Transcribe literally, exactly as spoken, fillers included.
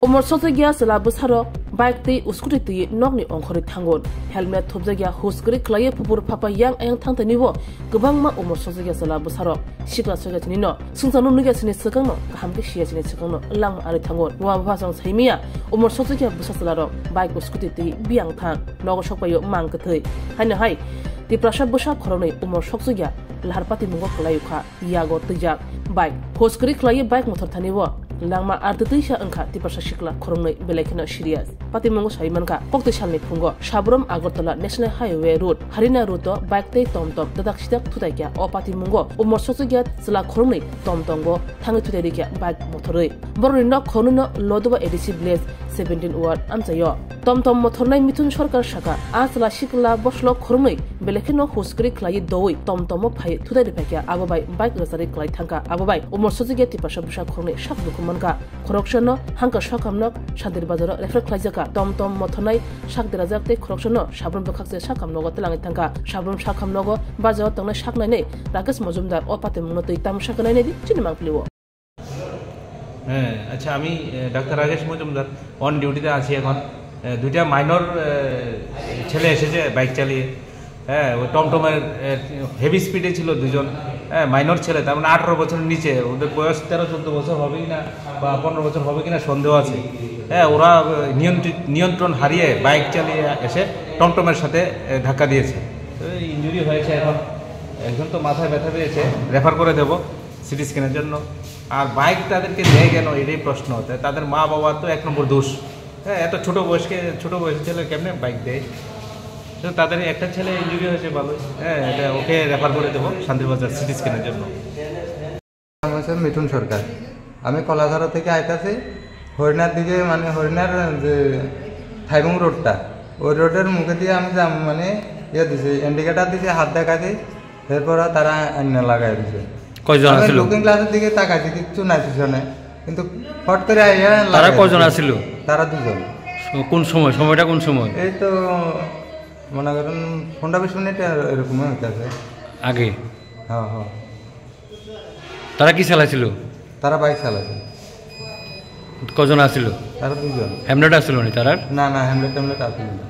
Umor sokjakya chwla bwsarok bike tei scooty twi nokni ongkhorwi thango. Helmet thopjakya hus kwrwi khlaiwi phupur phapa yang ayang thangthainwi bo kwbangma umor sokjakya chwla bwsarok sikla sokya sinino swngcharno nukya sini swkangno kaham khe siya sini swkangno langma arwi thango. Buma bupha chwng saimanya umor sokjakya bwsa chwlarok bike scooty twi biyang thang nogo sokpaio mang kwthwi. Haino hai Tiprasa bwsa khoroknwi umor sokjakya lahar patimungo kwlaiwi kha. Yago twijak bike. Hos kwrwi khlaiwi bike mothor thani o langma artwi twisa wngkha Tiprasa sikla khoroknwi belai kheno serious. Patimungo sai mankha koktwi salni phungo Sabrom Agartala National Highway Road, Harina Road o bike tei tom tom dadak sidak thutai kha. O patimungo umor sokjakya chwla khoroknwi tom tongo thangwi thutai rikha bike mothorwi. Borokni nok khoroknwino Lodoba A D C village seventeen ward amchaio. Tom tom mothornai Mithun Sarkar saka, a chwla sikla boslo khoroknwi belai kheno hus kwrwi khlaiwi doui tom tomo phai thutai rwphaikha, abo bai bike rwcharwi klai thangkha, abo bai umor sojikya Tiprasa bwsa khoroknwi sak dukhu mankha. Khoroksano hangka sakamnok Santir Bazaro refer khlaijakha. Tom tom mothornai sak derajak tei khoroksano Sabrum bwkhakse sakam nogo twlangwi thangkha. Sabrum sakam nogo bazaro tongnai sak nainai Rakesh Majumdar o patimungno twi tamsa khe nainai di chini mangpili o. হ্যাঁ, আচ্ছা, আমি, এ, ডাক্তার রাকেশ মজুমদার, অন ডিউটিতে আছি এখন। এ, দুইটা মাইনর, এ, ছেলে এসেছে বাইক চালিয়ে। হ্যাঁ, ওই টমটমের, এ, হেভি স্পিডে ছিল দুজন। হ্যাঁ, মাইনর ছেলে, তার মানে আঠারো বছরের নিচে, ওদের বয়স তেরো চোদ্দ বছর হবে কিনা বা পনেরো বছর হবে কিনা সন্দেহ আছে। হ্যাঁ, ওরা, এ, নিয়ন্ত্রিত, নিয়ন্ত্রণ হারিয়ে বাইক চালিয়ে এসে টমটমের সাথে, এ, ধাক্কা দিয়েছে। তো এই ইনজুরি হয়েছে এখন, একজন তো মাথায় ব্যথা পেয়েছে, রেফার করে দেবো সিটি স্ক্যানের জন্য। আর বাইক তাদেরকে দেয় কেন, এটাই প্রশ্ন। তা-, তাদের মা বাবার তো এক নম্বর দোষ। হ্যাঁ, এত ছোট বয়সকে, ছোট বয়সী ছেলে কেমনে বাইক দেয়? তো তাদের একটা ছেলে ইনজুরি হয়েছে ভালোই। হ্যাঁ, এটা ওকে রেফার করে দেবো শান্তিরবাজার সিটি স্ক্যানের জন্য। নাম হচ্ছে মিঠুন সরকার। আমি কলাধরা থেকে আইতাছি, হরিণার দিকে, মানে, হরিণার যে থাইবং রোডটা, ওই রোডের মুখে দিয়ে আমি যাম, মানে, ইয়ে দিছি, ইন্ডিকেটার দিছি, হাত দেখাইছি, এরপরে তারা আইনা লাগাই দিছে। কয়জন আমি আছিল? লুকিং গ্লাসের দিকে তাকাইছি, কিচ্ছু নাই পিছনে, কিন্তু ফট করে আইয়া তারা লাগাই কয়জন দিছে। আছিল? তারা দুজন। কোন সময়? সময়টা কোন সময়? এই তো মনে করেন পনেরো বিশ মিনিট এর-, এরকমই হইতাছে। আগে? হ্যাঁ, হ্যাঁ। তারা কি চালাইছিল? তারা বাইক চালাইছিল। কজন আছিল? তারা দুজন। হেলমেট আছিল নি তারার? না, না, হেলমেট টেলমেট আছিল না।